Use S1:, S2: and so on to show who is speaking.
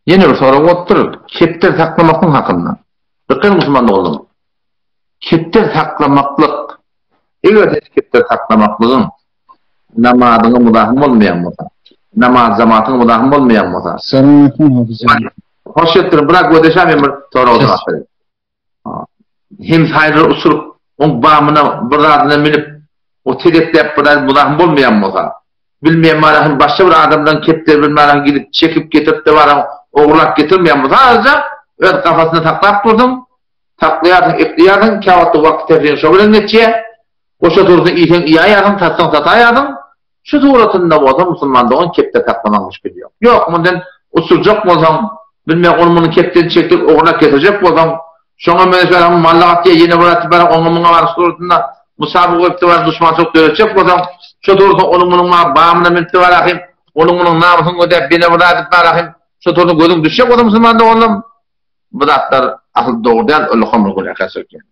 S1: Ýene bir sorag bolupdyr, kepder saklamaklyk hakynda. Dykgat musulman doganlarym. Kepder saklamaklyk, eger sen kepder saklamaklygyň namazyňa muzahym bolmaýan bolsa, namaz jamatyňa muzahym bolmaýan bolsa.
S2: Salam aleyküm hafizim.
S1: Hoş gelipdir. Bırak gödeşä men bir sorag jogap bereýin. Hem saýlary uçuryp, oň bamyna bir zadyna münüp, o tezekläp bir zat muzahym bolmaýan bolsa, bilmeýän bara hem başga bir adamdan kepderi bilmän gidip çekip getirip-de bara ogurlap getirmeýän bolsa, azja öz kafasynda saklap dursuň, saklaýarsyň, ekleýärsiň, käwagtda wagty tefriň şo bilen geçýär. Goşa dursun iýseň iýäýärsiň, satsaň sataýarsyň. Şu suratynda bolsa musulman dogan kepder saklamagyň müşkili ýok. Ýok, mundan uçurjak bolsaň, bilmän ony muny kepdeni çekdirip ogurlap getirjek bolsaň, şoňa meňzeş bir mallak atýar, ýene bir atyp bar, oňa muňa bar suratynda musabyk goýup-da bar duşmançylyk döretjek bolsaň, şo suratynda onuň munuň bamyna münüp-de bar ahym, onuň munuň namysyny gözläp ýene bir zat edip bar ahym, şo suratynda gözüň düşjek bolsa musulman doganlarym, bu zatlar asyl dogry däl, ol hamyr günäkär çekýär.